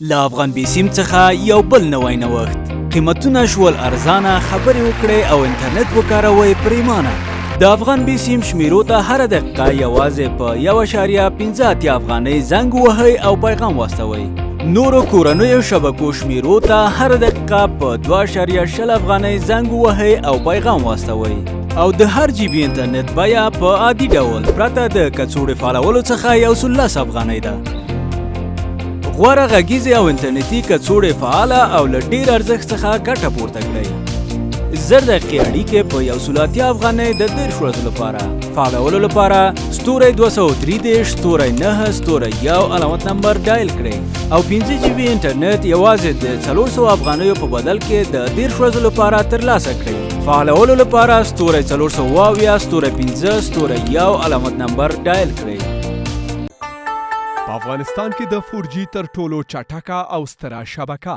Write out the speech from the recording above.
له افغان بیسیم څخه یو بل نوی نوښت، قیمتونه شول ارزانه، خبرې وکړئ او انټرنیټ وکاروئ پریمانه. د افغان بیسیم شمیرو ته هره دقیقه یوازې په 1.85 افغانۍ زنګ ووهئ او پیغام واستوئ. نورو کورنیو شبکو شمیرو ته هره دقیقه په 2.20 افغانۍ زنګ ووهئ او پیغام واستوئ. او د هر جی بي انټرنیټ بیه په عادي ډول پرته د کڅوړې فعالولو څخه 110 افغانۍ ده. غوره غږیزې او انټرنیټي کڅوړې فعاله او له ډیر ارزښت څخه ګټه پورته کړئ. 1000 دقیقې اړیکې په 180 افغانۍ د 30 ورځو لپاره. فعالولو لپاره ستوری 233 ستوری 9 ستوری 1 علامت نمبر ډایل کړئ او 5 جی بي انټرنیټ یوازې د 400 افغانیو په بدل کې د 30 ورځو لپاره ترلاسه کړئ. فعالولو لپاره ستوری 470 ستوری 5 ستوری 1 علامت نمبر ډایل کړئ. په افغانستان کې د 4G تر ټولو چټکه او ستره شبکه.